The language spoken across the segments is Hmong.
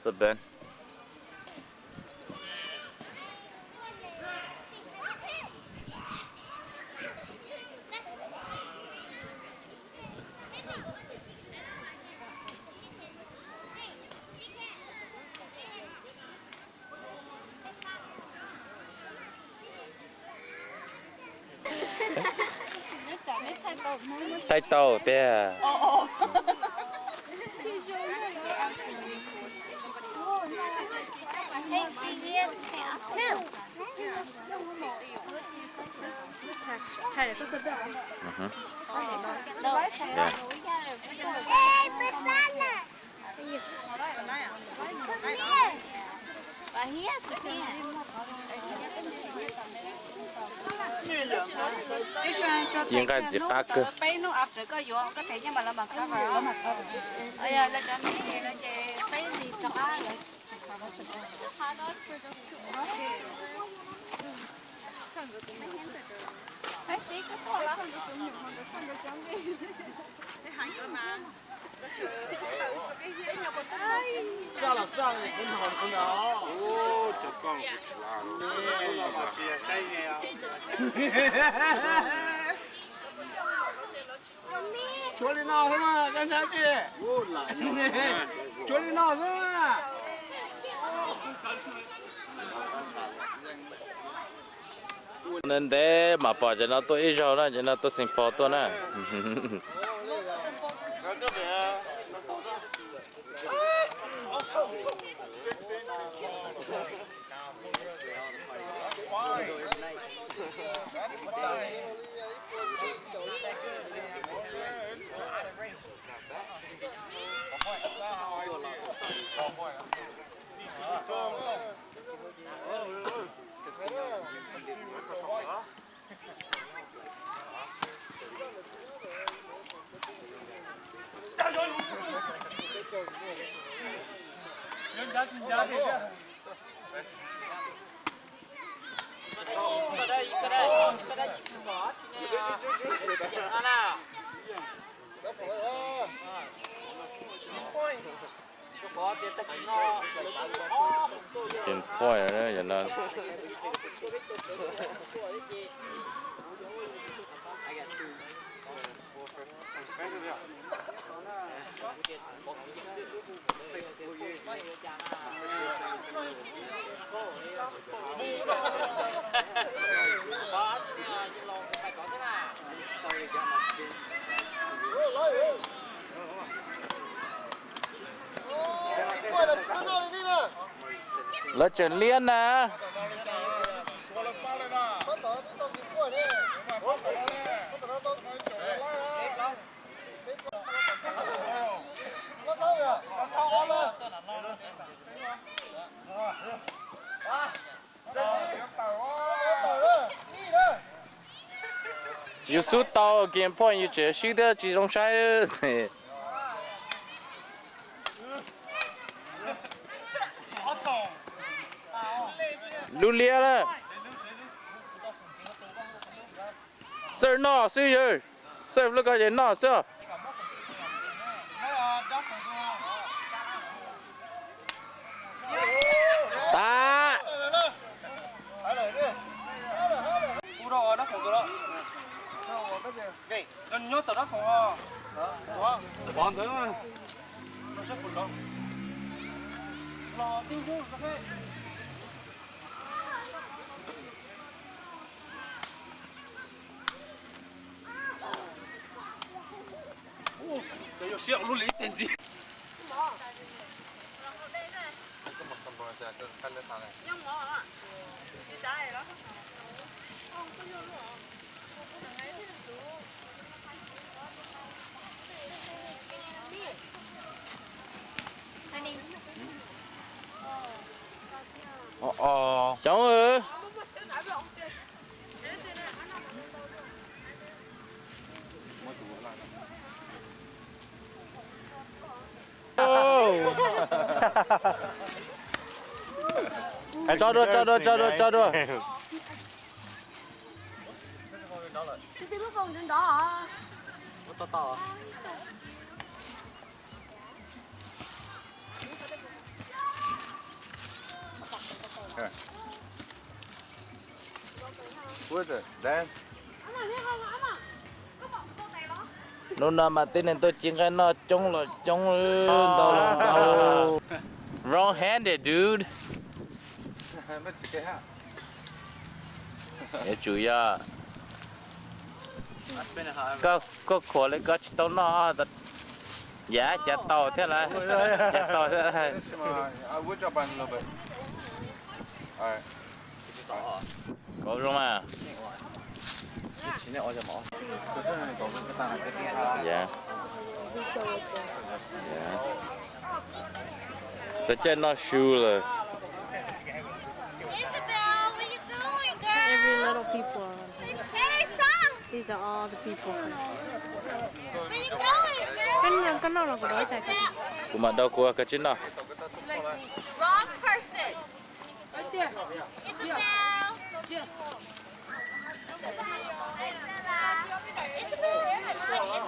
What's up, Ben? Thaij tau tiag. Ci nqaij ntxim qab kawg. Tshuav li no xwb na, koj ntshai tsis? Tshuav li no xwb na. Ntev ntev mas pom cov no tuaj ib zaug na, cov no tuaj Saint Paul tuaj na. Game point yom no. Lawv tseem liab na. Yus xub tau game point yus tseem swb thiab tsis zoo saib. Lub liab na. Xawj noj xwb yawg. Xawj lub ko ces noj xwb. Tag. Cov yuav siab ua luaj li ib teg ntxiv. Xyov. Tso dua, tso dua, tso dua, tso dua. Hnub no mas tib neeg tuaj ci nqaij noj coob los coob, ntau los ntau. Wrong handed, dude. Yuav tsum yog koj, koj khuam li koj tsis tau noj, yav cav tau thiab lawm, cav tau thiab. Kov zoo mas. Txawm caij noj su lawm. Every little people. These are all the people. Koj noj, koj noj los kuv dob ib tas. Kuv mam dob kuv, koj tsis noj. Wrong person. Isabel. Isabel. Isabel too.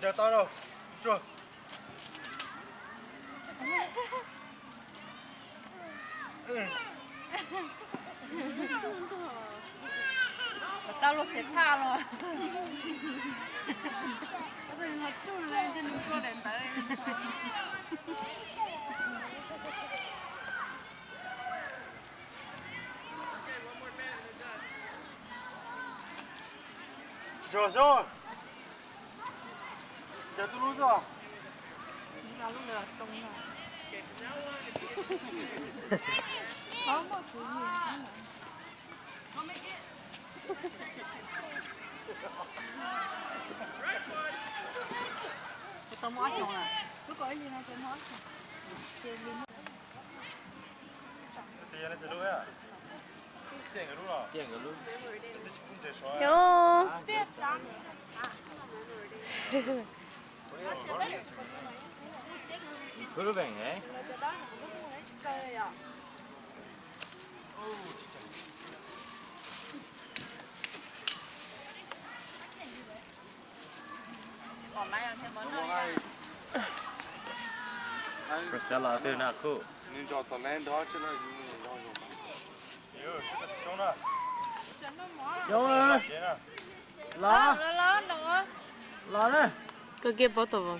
Ncaws tau rau. Tau luag xiam thaj los. Tso xyov, cas tus lub txoj. Tau muaj ob xyoos na. Lub kaum ib hlis no ces muaj ob xyoos. Improving, eh? Priscilla twg na kuj. Los, los na. Koj kiab pob tau. Koj,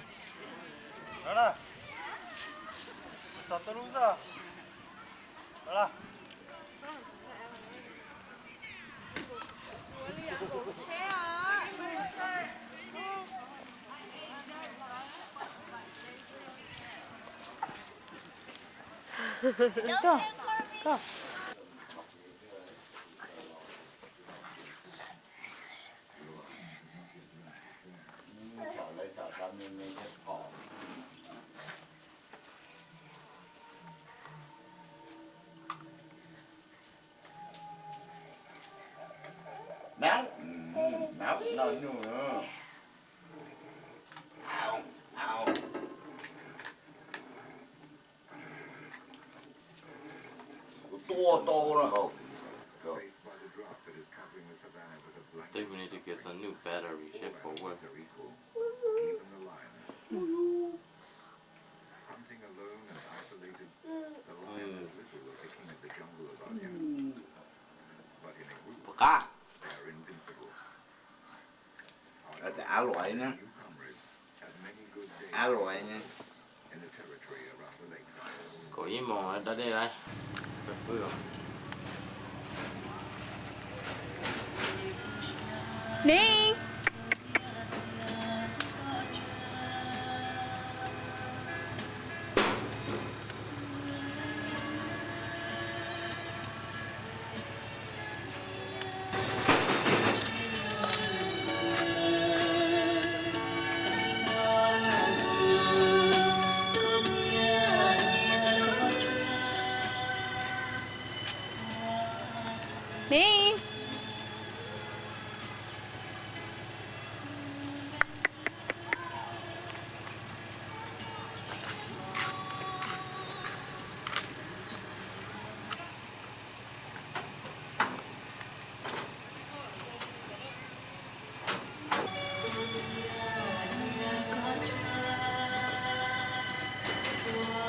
koj. Mauv, mauv noj nyuj. Kuv tua tau no. Think we need to get some new battery, shit, for work. Puas qab? Av luam ne. Av luam ne. Kaum ib moos da dej lawm. Ni. Ni.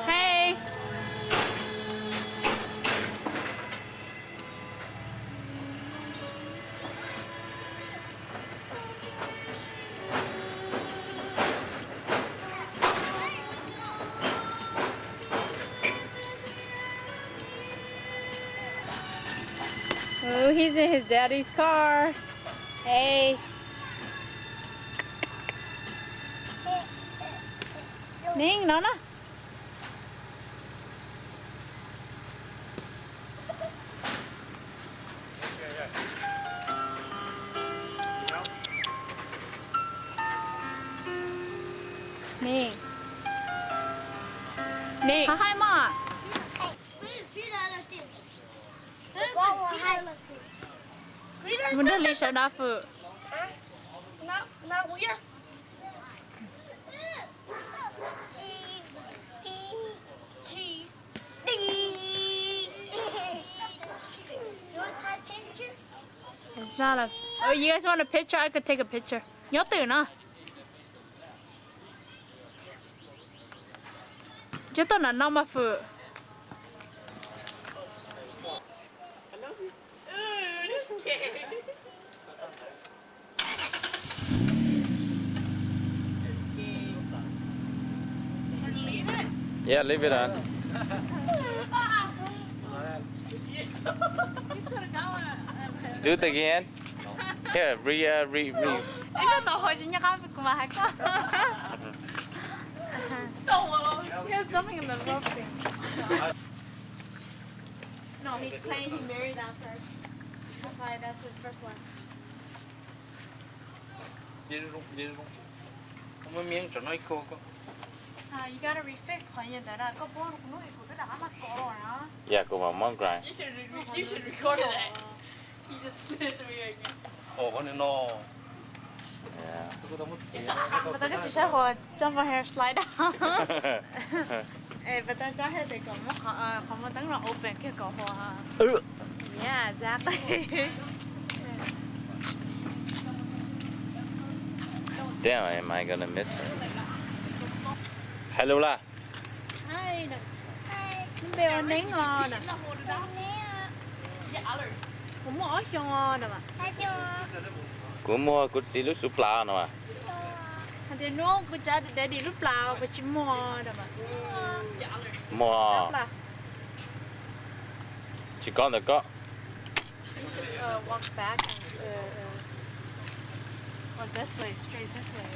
Hey. Ooh, he's in his daddy's car. Hey. Ning no na. Ning. Ning. Hais hais mog. Mus nrog Lis sawv dav fwm. It's not a, oh, you guys want a picture? I could take a picture. Nyob twm no. Coj tuaj nram no mas fwm. Yeah, leave it on. Do it again. Here, re, uh, re, re. Ej, koj tau hais tsis nyob qab kuv mas hais koj. He's jumping in the rope thing. No, he claimed he married that first. That's why that's his first one. Muab miab tso no ib koj. You gotta refix qhov ntawd na, koj pub kuv lub kuv twb rov qab maj kov los na. Yeah, kuv mam muab grind. You should re-, you should record that. He just slid through your knee. Ov, qhov no no. Mas tau koj tsis saib qhov jump on hair slide down. Pas tau tso hais tias kom muab qhov, qhov muag teeb no open kiag kom huam. Yeah, exactly. Damn, am I gonna miss her? Hello la. Hi, npe ua Neeb os. Kuv muaj ob xyoo os. Kuv muag kuv txiv lub xuv plas no mas. Hais tias hnub kuv cov daddy lub plas kuv tsis muag no mas. Muag. Tsis kov ntawm koj. You should, uh, walk back and, uh, uh, or this way, straight this way.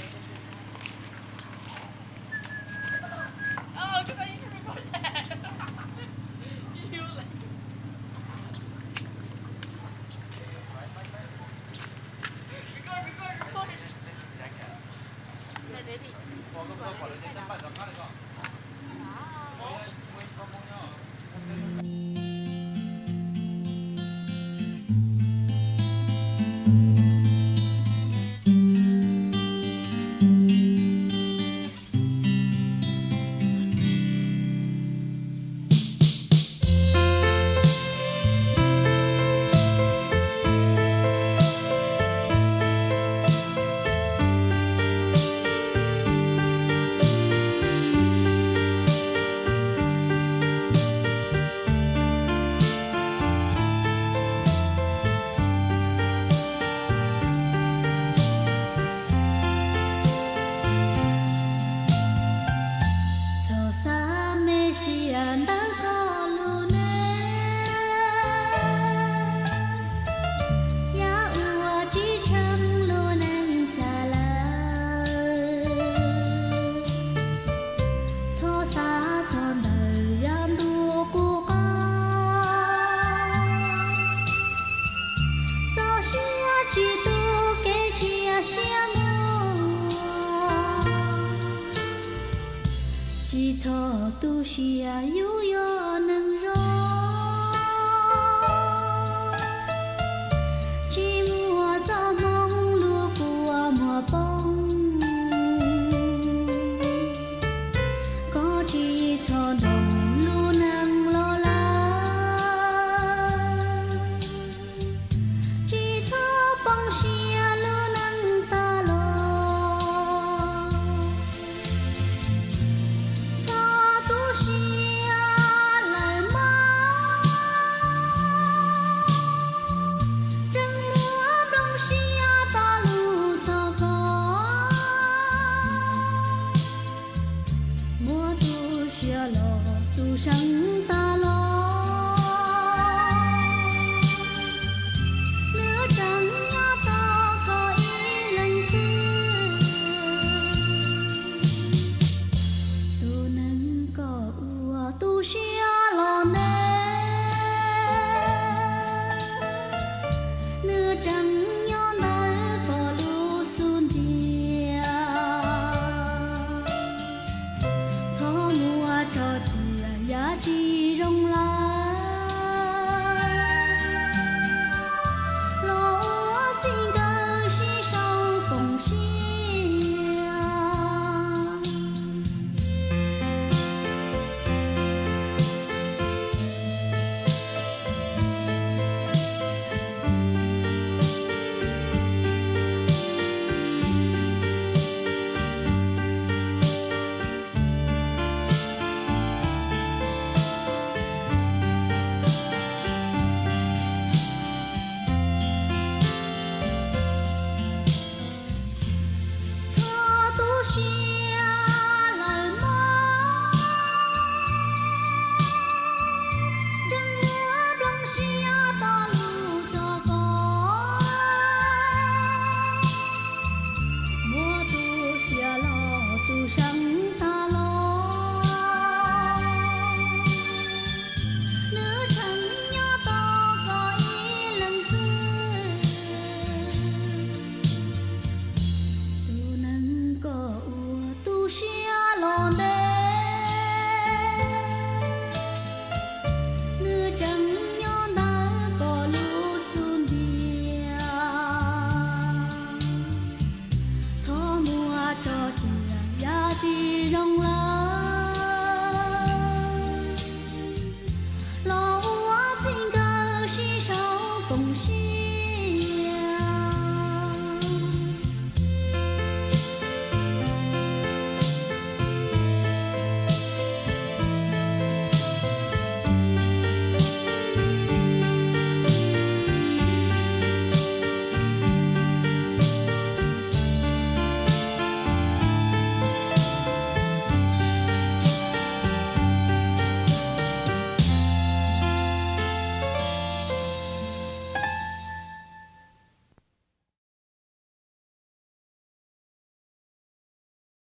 Oh, 'cause I need to record that. You like record, record, record. Tsis tu kev cia siab muag, tsis txhob tu siab yus yog neeg